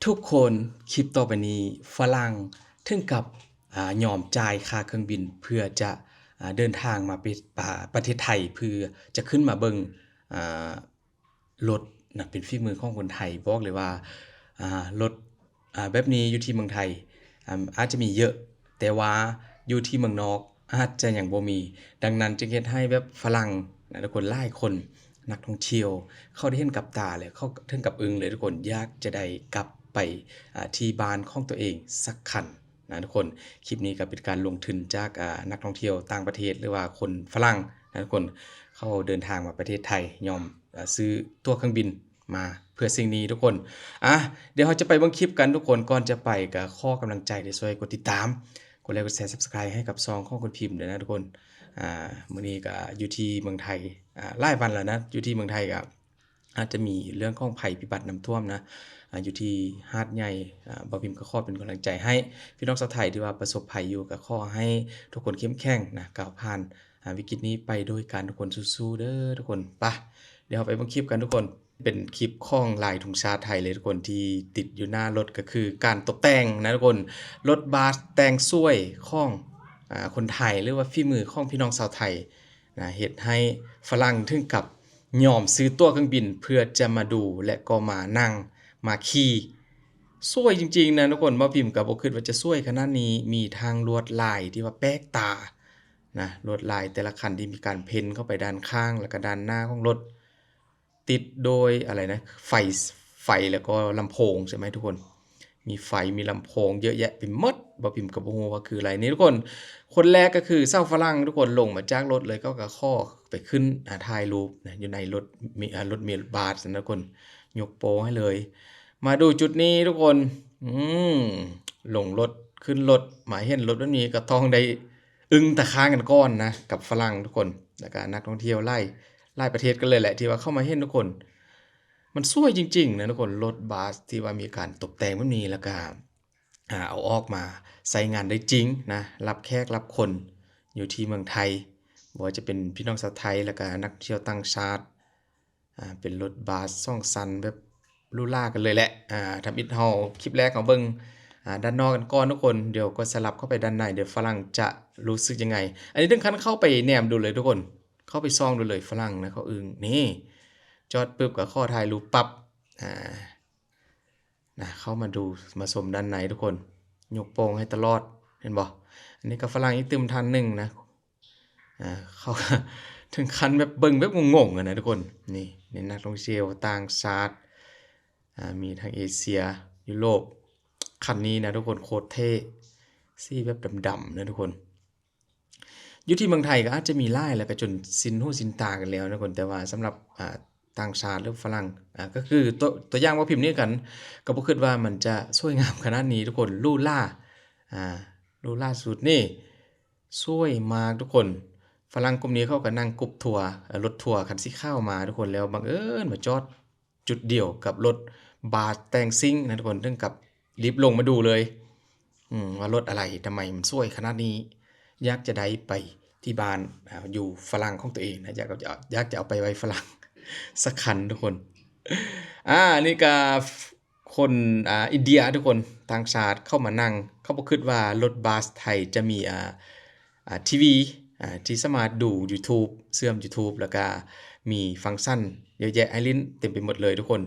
ທຸກຄົນ, ຄລິບຕໍ່ໄປນີ້ຝຣັ່ງເຖິງກັບ ອາ ຍອມຈ່າຍຄ່າເຄື່ອງບິນເພື່ອຈະ ອາ ເດີນທາງມາເປັນ ອາ ປະເທດໄທ ເພື່ອຈະຂຶ້ນມາເບິ່ງ ອາ ລົດນະ ເປັນຝີມືຂອງຄົນໄທ. ບອກເລີຍວ່າ ອາ ລົດ ອາ ແບບນີ້ຢູ່ທີ່ເມືອງໄທ ອາ ອາດຈະມີເຍອະ ແຕ່ວ່າຢູ່ທີ່ເມືອງນອກອາດຈະຍັງບໍ່ມີ. ດັ່ງນັ້ນຈຶ່ງເຮັດໃຫ້ແບບຝຣັ່ງນະທຸກຄົນ ຫຼາຍຄົນ ນັກທ່ອງທ່ຽວ ເຂົາໄດ້ເຫັນກັບຕາແລ້ວ ເຂົາເຖິງກັບອຶ້ງເລີຍທຸກຄົນ ຢາກຈະໄດ້ກັບໄປ ອາ ທີ່ບ້ານຂອງຕົວເອງສັກຄັນນະທຸກຄົນ. ຄລິບນີ້ກໍເປັນການລົງທຶນຈາກ ອາ ນັກທ່ອງທ່ຽວຕ່າງປະເທດ ຫຼືວ່າຄົນຝຣັ່ງນະທຸກຄົນ ເຂົາເດີນທາງມາປະເທດໄທ ຍອມ ອາ ຊື້ຕົ໋ວເຄື່ອງບິນ ມາເພື່ອສິ່ງນີ້ທຸກຄົນ. ອ່ະ ດຽວເຮົາຈະໄປເບິ່ງຄລິບກັນທຸກຄົນ. ກ່ອນຈະໄປກໍຂໍກຳລັງໃຈ ໄດ້ຊ່ວຍກົດຕິດຕາມ ກົດໄລ ກົດແຊ Subscribe ໃຫ້ກັບຊ່ອງຂອງຄຸນພິມເດີນະທຸກຄົນ. ອ່າ ມື້ນີ້ກໍຢູ່ທີ່ເມືອງໄທ ອ່າ ຫຼາຍວັນແລ້ວນະ ຢູ່ທີ່ເມືອງໄທກໍອາດຈະມີເລື່ອງຂອງໄພພິບັດນ້ຳຖ້ວມນະ. ອ່າ ຢູ່ທີ່ຫາດໃຫຍ່ ອ່າ ບ່າວພິມກໍຂໍເປັນກຳລັງໃຈໃຫ້ພີ່ນ້ອງຊາວໄທທີ່ວ່າປະສົບໄພຢູ່ ກໍຂໍໃຫ້ທຸກຄົນເຂັ້ມແຂງນະ ກ້າວຜ່ານ ອ່າ ວິກິດນີ້ໄປດ້ວຍກັນທຸກຄົນ. ສູ້ໆເດີທຸກຄົນ. ໄປ ດຽວເຮົາໄປເບິ່ງຄລິບກັນທຸກຄົນ. ເປັນຄລິບຂອງລາຍທຸງຊາດໄທເລີຍທຸກຄົນ ທີ່ຕິດຢູ່ໜ້າລົດ ກໍຄືການຕົບແຕ່ງນະທຸກຄົນ. ລົດບັສແຕ່ງສວຍຂອງ ອາ ຄົນໄທ ຫຼືວ່າຝີມືຂອງພີ່ນ້ອງຊາວໄທນະ ເຮັດໃຫ້ຝຣັ່ງເຖິງກັບຍອມຊື້ຕົ໋ວເຄື່ອງບິນເພື່ອຈະມາດູ ແລະກໍມານັ່ງ ມາຂີ່. ສວຍຈິງໆນະທຸກຄົນ. ບ່າວພິມກໍບໍ່ຄິດວ່າຈະສວຍຂະໜາດນີ້. ມີທັງລວດລາຍທີ່ວ່າແປກຕານະ ລວດລາຍແຕ່ລະຄັນທີ່ມີການເພັນເຂົ້າໄປດ້ານຂ້າງ ແລ້ວກໍດ້ານໜ້າຂອງລົດ ຕິດໂດຍອະໄລນະ ໄຟ ໄຟ ແລ້ວກໍລຳໂພງໃຊ່ໄໝທຸກຄົນ? ມີໄຟ ມີລຳໂພງເຍອະແຍະໄປໝົດ. ບ່າວພິມກໍບໍ່ຮູ້ວ່າຄືອະໄລນີ້ທຸກຄົນ. ຄົນແລກກໍຄືຊາວຝຣັ່ງທຸກຄົນ ລົງມາຈາກລົດເລີຍ ເຂົາກໍຂໍໄປຂຶ້ນ ອາ ຖ່າຍຮູບນະ ຢູ່ໃນລົດເມ ອາ ລົດເມ ລົດບັສນະທຸກຄົນ. ຍົກໂປ້ໃຫ້ເລີຍ. ມາດູຈຸດນີ້ທຸກຄົນ. ອືມ ລົງລົດ ຂຶ້ນລົດ ມາເຫັນລົດແບບນີ້ກໍຕ້ອງໄດ້ອຶ້ງຕາຄ້າງກັນກ່ອນນະ ກັບຝຣັ່ງທຸກຄົນ ແລ້ວກໍນັກທ່ອງທ່ຽວຫຼາຍ ຫຼາຍປະເທດກັນເລີຍແຫຼະ ທີ່ວ່າເຂົ້າມາເຫັນທຸກຄົນ. ມັນສວຍຈິງໆນະທຸກຄົນ. ລົດບັສທີ່ວ່າມີການຕົບແຕ່ງແບບນີ້ ແລ້ວກໍ ອາ ເອົາອອກມາໃຊ້ງານໄດ້ຈິງນະ ຮັບແຂກຮັບຄົນຢູ່ທີ່ເມືອງໄທ ບໍ່ວ່າຈະເປັນພີ່ນ້ອງຊາວໄທ ແລ້ວກໍນັກທ່ອງທ່ຽວຕ່າງຊາດ. ອ່າ ເປັນລົດບັສສອງຊັ້ນແບບຫຼູຫຼາກັນເລີຍແຫຼະ. ອ່າ ທຳອິດເຮົາ ຄລິບແລກເຮົາເບິ່ງ ອ່າ ດ້ານນອກກັນກ່ອນທຸກຄົນ. ດຽວກໍສະຫຼັບເຂົ້າໄປດ້ານໃນ ເດີຝຣັ່ງຈະຮູ້ສຶກຍັງໄງ. ອັນນີ້ເຖິງຂັ້ນເຂົ້າໄປແນມດູເລີຍທຸກຄົນ ເຂົ້າໄປສ່ອງດູເລີຍ. ຝຣັ່ງນະ ເຂົາອຶ້ງ ນີ້ ຈອດປຶບກໍຂໍຖ່າຍຮູບປັບ. ອ່າ ນະ ເຂົ້າມາດູ ມາຊົມດ້ານໃນທຸກຄົນ. ຍົກໂປ້ງໃຫ້ຕະຫຼອດ ເຫັນບໍ່? ອັນນີ້ກໍຝຣັ່ງອີກຕື່ມທ່ານໜຶ່ງນະ. ອ່າ ເຂົາເຖິງຂັ້ນແບບເບິ່ງແບບງົງໆຫັ້ນນະທຸກຄົນ. ນີ້ ນີ້ນັກທ່ອງທ່ຽວຕ່າງຊາດ ອ່າ ມີທັງເອເຊຍ ຢູໂຣບ. ຄັນນີ້ນະທຸກຄົນ ໂຄດເທ່ ສີແບບດຳໆນະທຸກຄົນ. ຢູ່ທີ່ເມືອງໄທກໍອາດຈະມີຫຼາຍ ແລ້ວກໍຈົນຊິນຫູຊິນຕາກັນແລ້ວນະທຸກຄົນ. ແຕ່ວ່າສຳລັບ ອ່າ ຕ່າງຊາດ ຫຼືຝຣັ່ງ ອ່າ ກໍຄືຕົວ ຕົວຢ່າງວ່າພິມນີ້ກັນ ກໍບໍ່ຄິດວ່າມັນຈະສວຍງາມຂະໜາດນີ້ທຸກຄົນ. ຫຼູຫຼາ ອ່າ ຫຼູຫຼາສຸດນີ້ ສວຍມາກທຸກຄົນ. ຝຣັ່ງກຸ່ມນີ້ເຂົາກໍນັ່ງກຸ່ມທົວ ເອີ ລົດທົວຄັນສີຂາວມາທຸກຄົນ ແລ້ວບັງເອີນມາຈອດຈຸດດຽວກັບລົດບັສແຕ່ງຊິ່ງນະທຸກຄົນ ເຖິງກັບລີບລົງມາດູເລີຍ ອືມ ວ່າລົດອະໄລ ທຳໄມມັນສວຍຂະໜາດນີ້. ຢາກຈະໄດ້ໄປທີ່ບ້ານ ອາ ຢູ່ຝຣັ່ງຂອງຕົວເອງນະ ຢາກ ຢາກຈະເອົາໄປໄວ້ຝຣັ່ງສັກຄັນທຸກຄົນ. ອາ ອັນນີ້ກໍ ຄົນ ອ່າ ອິນເດຍທຸກຄົນ ຕ່າງຊາດເຂົ້າມານັ່ງ ເຂົາບໍ່ຄິດວ່າລົດບັສໄທຈະມີ ອ່າ ອ່າ ທີວີ ອ່າ ທີ່ສາມາດດູ YouTube ເຊື່ອມ YouTube ແລ້ວກະມີຟັງຊັນເຍອະແຍະໃຫ້ຫຼິ້ນເຕັມໄປໝົດເລີຍທຸກຄົນ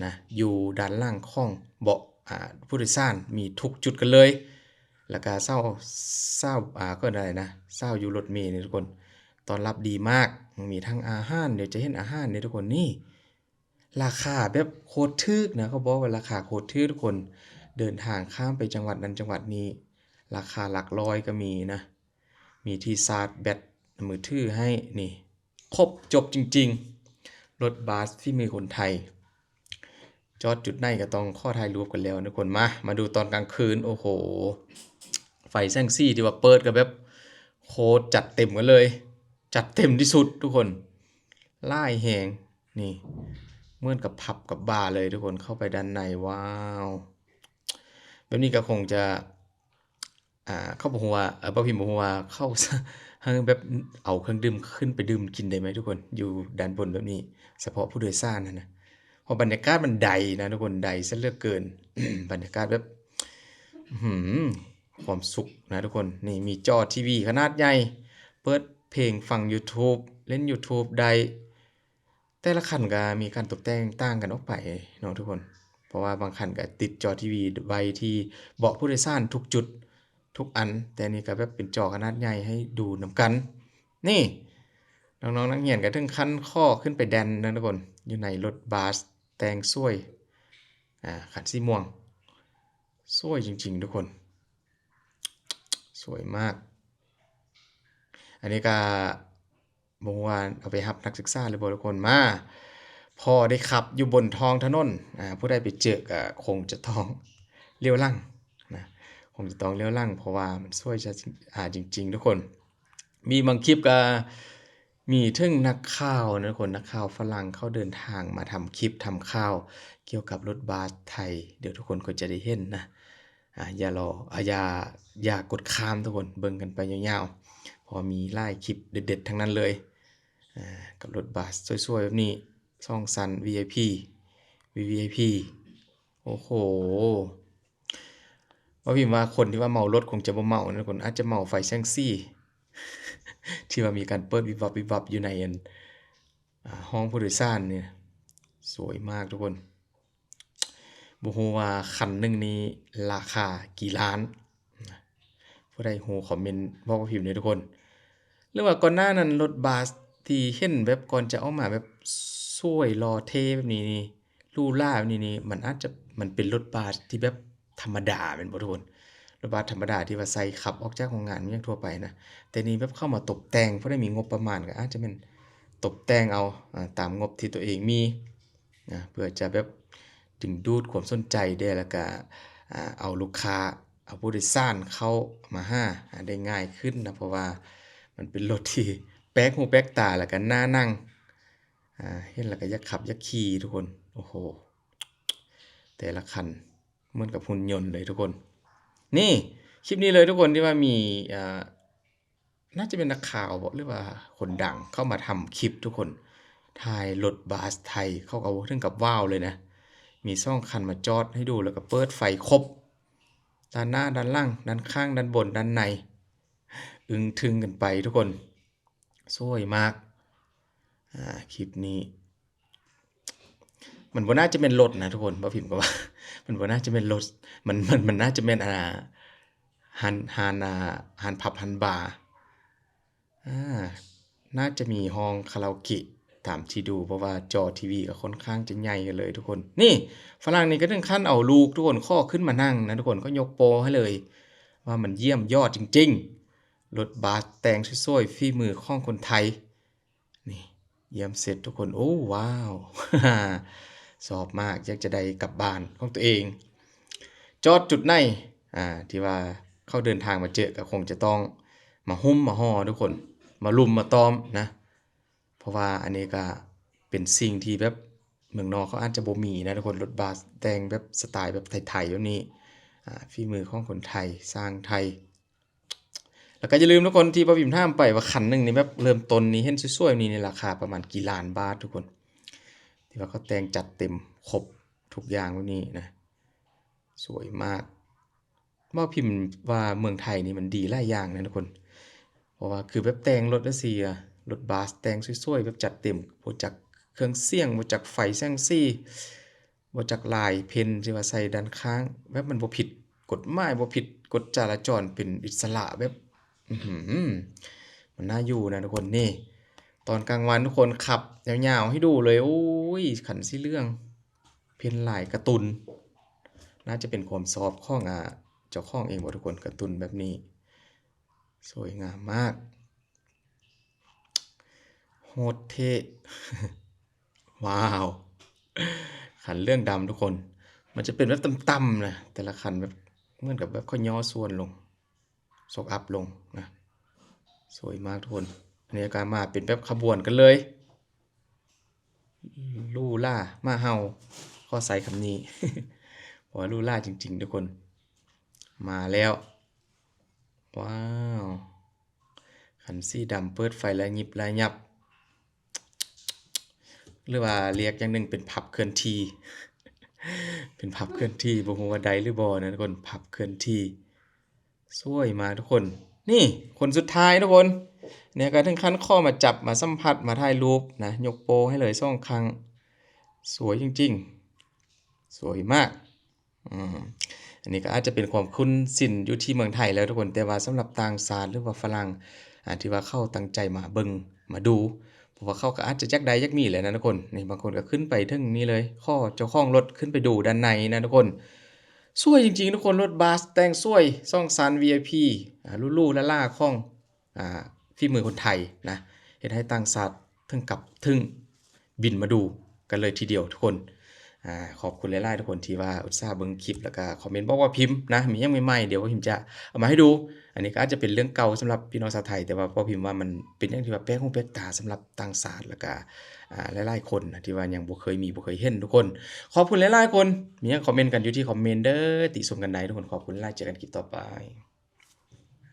ນະ. ຢູ່ດ້ານຫຼັງຂອງເບາະ ອ່າ ຜູ້ໂດຍສານມີທຸກຈຸດກັນເລີຍ. ແລ້ວກະສາວ ສາວ ອ່າ ເອີ້ນວ່າໃດນະ ສາວຢູ່ລົດເມນີ້ທຸກຄົນ ຕ້ອນຮັບດີມາກ. ມີທັງອາຫານ ດຽວຈະເຫັນອາຫານເດ້ທຸກຄົນ. ນີ້ ລາຄາແບບໂຄດຖືກນະ ເຂົາບອກວ່າລາຄາໂຄດຖືກທຸກຄົນ. ເດີນທາງຂ້າມໄປຈັງຫວັດນັ້ນຈັງຫວັດນີ້ ລາຄາຫຼັກຮ້ອຍກໍມີນະ. ມີທີ່ຊາດແບັດມືຖືໃຫ້ ນີ້ ຄົບຈົບຈິງໆ. ລົດບັສຝີມືຄົນໄທ ຈອດຈຸດໃດກໍຕ້ອງຂໍຖ່າຍຮູບກັນແລ້ວທຸກຄົນ. ມາ ມາດູຕອນກາງຄືນ ໂອ້ໂຫ ໄຟແສງສີທີ່ວ່າເປີດກໍແບບໂຄດຈັດເຕັມກັນເລີຍ ຈັດເຕັມທີ່ສຸດທຸກຄົນ. ຫຼາຍແຮງ ນີ້ ເໝືອນກັບຜັບກັບບາເລີຍທຸກຄົນ. ເຂົ້າໄປດ້ານໃນ ວ້າວ ແບບນີ້ກໍຄົງຈະ ອ່າ ເຂົາບໍ່ຮູ້ວ່າ ເອີ ບ່າວພິມບໍ່ຮູ້ວ່າເຂົາ ໃຫ້ແບບເອົາເຄື່ອງດື່ມຂຶ້ນໄປດື່ມກິນໄດ້ໄໝທຸກຄົນ ຢູ່ດ້ານບົນແບບນີ້ ສະເພາະຜູ້ໂດຍສານຫັ້ນນະ. ເພາະບັນຍາກາດມັນໃດນະທຸກຄົນ ໃດຊະເຫຼືອເກີນ ບັນຍາກາດແບບ ອືມ ຄວາມສຸກນະທຸກຄົນ. ນີ້ມີຈໍທີວີຂະໜາດໃຫຍ່ ເປີດເພງຟັງ YouTube ເລ່ນ YouTube ໄດ້. ແຕ່ລະຄັນກໍມີການຕົກແຕ່ງຕ່າງກັນອອກໄປເນາະທຸກຄົນ ເພາະວ່າບາງຄັນກໍຕິດຈໍທີວີໄວ້ທີ່ເບາະຜູ້ໂດຍສານທຸກຈຸດທຸກອັນ ແຕ່ນີ້ກໍແບບເປັນຈໍຂະໜາດໃຫຍ່ໃຫ້ດູນຳກັນ. ນີ້ ນ້ອງໆນັກຮຽນກໍເຖິງຂັ້ນຂໍຂຶ້ນໄປແດນນະທຸກຄົນ ຢູ່ໃນລົດບັສແຕ່ງສວຍ ອາ ຄັນສີມ່ວງ ສວຍຈິງໆທຸກຄົນ ສວຍມາກ. ອັນນີ້ກໍບໍ່ຮູ້ວ່າເອົາໄປຮັບນັກສຶກສາຫຼືບໍ່ທຸກຄົນ. ມາ ພໍໄດ້ຂັບຢູ່ບົນທ້ອງຖະໜົນ ອາ ຜູ້ໃດໄປເຈີກໍຄົງຈະຕ້ອງຫຼຽວຫຼັງນະ ຄົງຈະຕ້ອງຫຼຽວຫຼັງ ເພາະວ່າມັນສວຍຈະ ອາ ຈິງໆທຸກຄົນ. ມີບາງຄລິບກໍມີເຖິງນັກຂ່າວນະທຸກຄົນ ນັກຂ່າວຝຣັ່ງເຂົາເດີນທາງມາທຳຄລິບທຳຂ່າວກ່ຽວກັບລົດບັສໄທ ດຽວທຸກຄົນກໍຈະໄດ້ເຫັນນະ. ອາ ຢ່າລໍ ອາ ຢ່າ ຢ່າກົດຂ້າມທຸກຄົນ ເບິ່ງກັນໄປຍາວໆ ເພາະມີຫຼາຍຄລິບເດັດໆທັງນັ້ນເລີຍ ອາ ກັບລົດບັສສວຍໆແບບນີ້ ສອງຊັ້ນ ວີໄອພີ ວີໄອພີ ໂອ້ໂຫ ວ່າພິມວ່າຄົນທີ່ວ່າເມົາລົດຄົງຈະບໍ່ເມົານະທຸກຄົນ ອາດຈະເມົາໄຟແສງສີ ທີ່ວ່າມີການເປີດວິບວັບວິບວັບຢູ່ໃນອັນ ອາ ຫ້ອງຜູ້ໂດຍສານນີ້ ສວຍມາກທຸກຄົນ. ບໍ່ຮູ້ວ່າຄັນໜຶ່ງນີ້ລາຄາກີ່ລ້ານ ຜູ້ໃດຮູ້ຄອມເມັນບອກວ່າພິມເດີທຸກຄົນ. ຫຼືວ່າກ່ອນໜ້ານັ້ນລົດບັສທີ່ເຫັນແບບກ່ອນຈະອອກມາແບບສວຍຫຼໍ່ເທ່ແບບນີ້ນີ້ ຫຼູຫຼາແບບນີ້ນີ້ ມັນອາດຈະ ມັນເປັນລົດບັສທີ່ແບບທຳມະດາແມ່ນບໍ່ທຸກຄົນ? ລົດບັສທຳມະດາທີ່ວ່າໃຊ້ຂັບອອກຈາກໂຮງງານຫຍັງທົ່ວໄປນະ ແຕ່ນີ້ແບບເຂົ້າມາຕົບແຕ່ງ ຜູ້ໃດມີງົບປະມານກໍອາດຈະແມ່ນຕົບແຕ່ງເອົາ ອາ ຕາມງົບທີ່ຕົວເອງມີ ນະ ເພື່ອຈະແບບດຶງດູດຄວາມສົນໃຈແດ່ ແລ້ວກະ ອາ ເອົາລູກຄ້າ ເອົາຜູ້ໂດຍສານເຂົ້າມາຫາ ອາ ໄດ້ງ່າຍຂຶ້ນນະ ເພາະວ່າມັນເປັນລົດທີ່ແປກຫູແປກຕາ ແລ້ວກະໜ້ານັ່ງ ອາ ເຫັນແລ້ວກະຢາກຂັບຢາກຂີ່ທຸກຄົນ. ໂອ້ໂຫ ແຕ່ລະຄັນເໝືອນກັບຫຸ່ນຍົນເລີຍທຸກຄົນ. ນີ້ ຄລິບນີ້ເລີຍທຸກຄົນ ທີ່ວ່າມີ ອາ ໜ້າຈະເປັນນັກຂ່າວບໍ ຫຼືວ່າຄົນດັງເຂົ້າມາທຳຄລິບທຸກຄົນ ຖ່າຍລົດບັສໄທ ເຂົາກໍບໍ່ເຖິງກັບວ້າວເລີຍນະ ມີສອງຄັນມາຈອດໃຫ້ດູ ແລ້ວກໍເປີດໄຟຄົບ ດ້ານໜ້າ ດ້ານຫຼັງ ດ້ານຂ້າງ ດ້ານບົນ ດ້ານໃນ ອຶ້ງທຶງກັນໄປທຸກຄົນ ສວຍມາກ. ອາ ຄລິບນີ້ ມັນບໍ່ໜ້າຈະແມ່ນລົດນະທຸກຄົນ ບ່າວພິມກໍວ່າ ມັນບໍ່ໜ້າຈະແມ່ນລົດ ມັນ ມັນ ມັນໜ້າຈະແມ່ນ ອາ ຮ້ານ ຮ້ານ ອາ ຮ້ານຜັບຮ້ານບາ ອາ ໜ້າຈະມີຫ້ອງຄາຣາໂອເກະຕາມທີ່ດູ ເພາະວ່າຈໍທີວີກໍຂ້ອນຂ້າງຈະໃຫຍ່ກັນເລີຍທຸກຄົນ. ນີ້ຝຣັ່ງນີ້ກໍເຖິງຂັ້ນເອົາລູກທຸກຄົນ ຂໍຂຶ້ນມານັ່ງນະທຸກຄົນ ກໍຍົກໂປ້ໃຫ້ເລີຍ ວ່າມັນຢ້ຽມຍອດຈິງໆ ລົດບັສແຕ່ງສວຍໆ ຝີມືຂອງຄົນໄທ. ນີ້ຢ້ຽມເສັດທຸກຄົນ ໂອ້ ວ້າວ ຊອບມາກ ຢາກຈະໄດ້ກັບບ້ານຂອງຕົວເອງ. ຈອດຈຸດໃດ ອາ ທີ່ວ່າເຂົາເດີນທາງມາເຈີ ກໍຄົງຈະຕ້ອງມາຫຸ້ມມາຫໍ່ທຸກຄົນ ມາລຸມມາຕ້ອມນະ ເພາະວ່າອັນນີ້ກໍເປັນສິ່ງທີ່ແບບເມືອງນອກເຂົາອາດຈະບໍ່ມີນະທຸກຄົນ ລົດບັສແຕ່ງແບບສະໄຕແບບໄທໆແບບນີ້ ອາ ຝີມືຂອງຄົນໄທ ຊ່າງໄທ. ແລ້ວກໍຢ່າລືມທຸກຄົນ ທີ່ບ່າວພິມຖາມໄປວ່າຄັນໜຶ່ງນີ້ແບບເລີ່ມຕົ້ນນີ້ເຫັນສວຍໆນີ້ ໃນລາຄາປະມານກີ່ລ້ານບາດທຸກຄົນ ທີ່ວ່າເຂົາແຕ່ງຈັດເຕັມຄົບທຸກຢ່າງແບບນີ້ນະ ສວຍມາກ. ບ່າວພິມວ່າເມືອງໄທນີ້ມັນດີຫຼາຍຢ່າງນະທຸກຄົນ ເພາະວ່າຄືແບບແຕ່ງລົດຈັ່ງຊີ້ ອະ ລົດບັສແຕ່ງສວຍໆ ແບບຈັດເຕັມ ບໍ່ຈັກເຄື່ອງສຽງ ບໍ່ຈັກໄຟແສງສີ ບໍ່ຈັກລາຍເພັນທີ່ວ່າໃສ່ດ້ານຂ້າງ ແບບມັນບໍ່ຜິດກົດໝາຍ ບໍ່ຜິດກົດຈະລາຈອນ ເປັນອິດສະຫຼະ ແບບ ອືຫື ມັນໜ້າຢູ່ນະທຸກຄົນ. ນີ້ຕອນກາງວັນທຸກຄົນ ຂັບຍາວໆໃຫ້ດູເລີຍ. ໂອ້ຍ ຄັນສີເຫຼືອງ ເພັນລາຍກາຕູນ ໜ້າຈະເປັນຄວາມຊອບຂອງ ອາ ເຈົ້າຂອງເອງບໍທຸກຄົນ. ກາຕູນແບບນີ້ ສວຍງາມມາກ ໂຫດເທ່ ວ້າວ ຄັນເຫຼືອງດຳທຸກຄົນ ມັນຈະເປັນແບບຕ່ຳໆນະ ແຕ່ລະຄັນແບບເໝືອນກັບແບບເຂົາຍໍສ່ວນລົງ ຊອກອັບລົງນະ ສວຍມາກທຸກຄົນ. ອັນນີ້ກໍມາເປັນແບບຂະບວນກັນເລີຍ ຫຼູຫຼາ ໝາເຫົ່າ ຂໍໃຊ້ຄຳນີ້ ເພາະວ່າຫຼູຫຼາຈິງໆທຸກຄົນ. ມາແລ້ວ ວ້າວ ຄັນສີດຳເປີດໄຟລະຍິບລະຍັບ ຫຼືວ່າລຽກຢ່າງໜຶ່ງເປັນພັບເຄື່ອນທີ່ ເປັນພັບເຄື່ອນທີ່ ບໍ່ຮູ້ວ່າໄດ້ຫຼືບໍ່ນະທຸກຄົນ ພັບເຄື່ອນທີ່. ສວຍມາກທຸກຄົນ. ນີ້ຄົນສຸດທ້າຍທຸກຄົນ ນີ້ກໍເຖິງຂັ້ນຂໍມາຈັບ ມາສຳຜັດ ມາຖ່າຍຮູບນະ ຍົກໂປ້ໃຫ້ເລີຍສອງຄັ້ງ. ສວຍຈິງໆ ສວຍມາກ. ອືມ ອັນນີ້ກໍອາດຈະເປັນຄວາມຄຸ້ນຊິນຢູ່ທີ່ເມືອງໄທແລ້ວທຸກຄົນ ແຕ່ວ່າສຳລັບຕ່າງຊາດ ຫຼືວ່າຝຣັ່ງ ອາ ທີ່ວ່າເຂົາຕັ້ງໃຈມາເບິ່ງມາດູ ເພາະວ່າເຂົາກໍອາດຈະຢາກໄດ້ຢາກມີແຫຼະນະທຸກຄົນ. ນີ້ບາງຄົນກໍຂຶ້ນໄປເຖິງນີ້ເລີຍ ຂໍເຈົ້າຂອງລົດຂຶ້ນໄປດູດ້ານໃນນະທຸກຄົນ. ສວຍຈິງໆທຸກຄົນ ລົດບັສແຕ່ງສວຍ ສອງຊັ້ນ ວີໄອພີ ອາ ຫຼູໆຫຼາໆຂອງ ອາ ຝີມືຄົນໄທນະ ເຮັດໃຫ້ຕ່າງຊາດເຖິງກັບເຖິງບິນມາດູກັນເລີຍທີດຽວທຸກຄົນ. ອາ ຂອບຄຸນຫຼາຍໆທຸກຄົນທີ່ວ່າອຸດສ່າເບິ່ງຄລິບ ແລ້ວກະຄອມເມັນບອກວ່າພິມນະ ມີຫຍັງໃໝ່ໆ ດຽວວ່າພິມຈະເອົາມາໃຫ້ດູ. ອັນນີ້ກໍອາດຈະເປັນເລື່ອງເກົ່າສຳລັບພີ່ນ້ອງຊາວໄທ ແຕ່ວ່າເພາະພິມວ່າມັນເປັນຫຍັງທີ່ວ່າແປກຫູແປກຕາສຳລັບຕ່າງຊາດ ແລ້ວກະ ອາ ຫຼາຍໆຄົນນະ ທີ່ວ່າຍັງບໍ່ເຄີຍມີ ບໍ່ເຄີຍເຫັນທຸກຄົນ. ຂອບຄຸນຫຼາຍໆຄົນ ມີຫຍັງຄອມເມັນກັນຢູ່ທີ່ຄອມເມັນເດີ ຕິຊົມກັນໄດ້ທຸກຄົນ. ຂອບຄຸນຫຼາຍ ເຈີກັນຄລິບຕໍ່ໄປ.